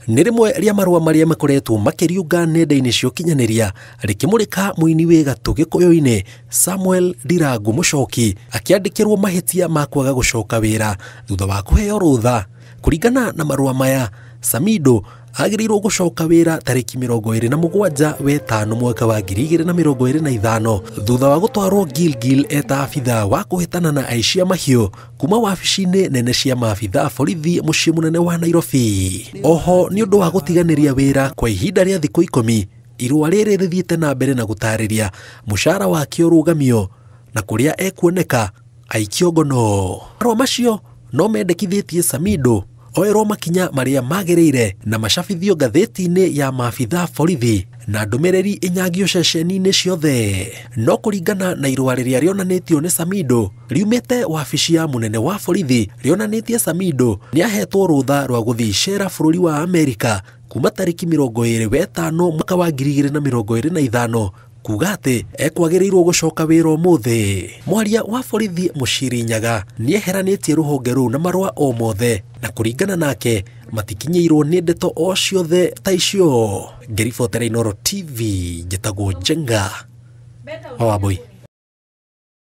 Nĩ rĩmwe rĩa marũa marĩa makoretwo makĩriũnga nenda-inĩ cia ũkinyanĩria rĩkĩmũrĩka mũini wĩ gatũ Gĩkũyũ-inĩ Samuel Ndirangu Mũchoki akĩandĩkĩrwo mahĩtia ma kwaga gũcoka wĩra thutha wa kũheo rũtha. Kũringana na marũa maya, Samido agĩrĩirwo gũcoka wĩra tarĩki 27 wetano mwaka wa 2025 thutha wa gũtwarwo Gilgil eta abithaa wa kũhĩtana na aici a mahiũ kuma wabici-inĩ nene cia maabithaa borithi mũciĩ mũnene wa Nairobi. Oho nĩ ũndũ wa gũtiganĩria wĩra kwa ihinda rĩa thikũ 10, irũa rĩrĩ rĩthiĩte na mbere na gũtarĩria mũcara wake ũrũgamio na kũrĩa ekuoneka aikio ngono. Marũa macio no mendekithĩtie Samido oerwo makinya marĩa magĩrĩire na macabithio ngathĩti-inĩ ya maabithaa borithi na ndũmĩrĩri ĩnyangio ceceni-inĩ ciothe. No kũringana na irũa rĩrĩa rĩonanĩtio nĩ Samido riumĩte wabici ya mũnene wa borithi, rĩonanĩtie Samido nĩahetwo rũtha rwa gũthiĩ icera bũrũri wa Amerika kuma tarĩki 25 mwaka wa 2025, kuga atĩ ekwagĩrĩirwo gũcoka wĩra ũmũthĩ. Mwaria wa borithi Mũciri Nyaga nĩeheranĩtie rũhonge rũu na marũa o mothe, na kũringana nake matikinyĩirwo nĩ ndeto o ciothe ta icio. Ngĩribotera Inooro TV, njĩtagwo Njenga wa Wambui.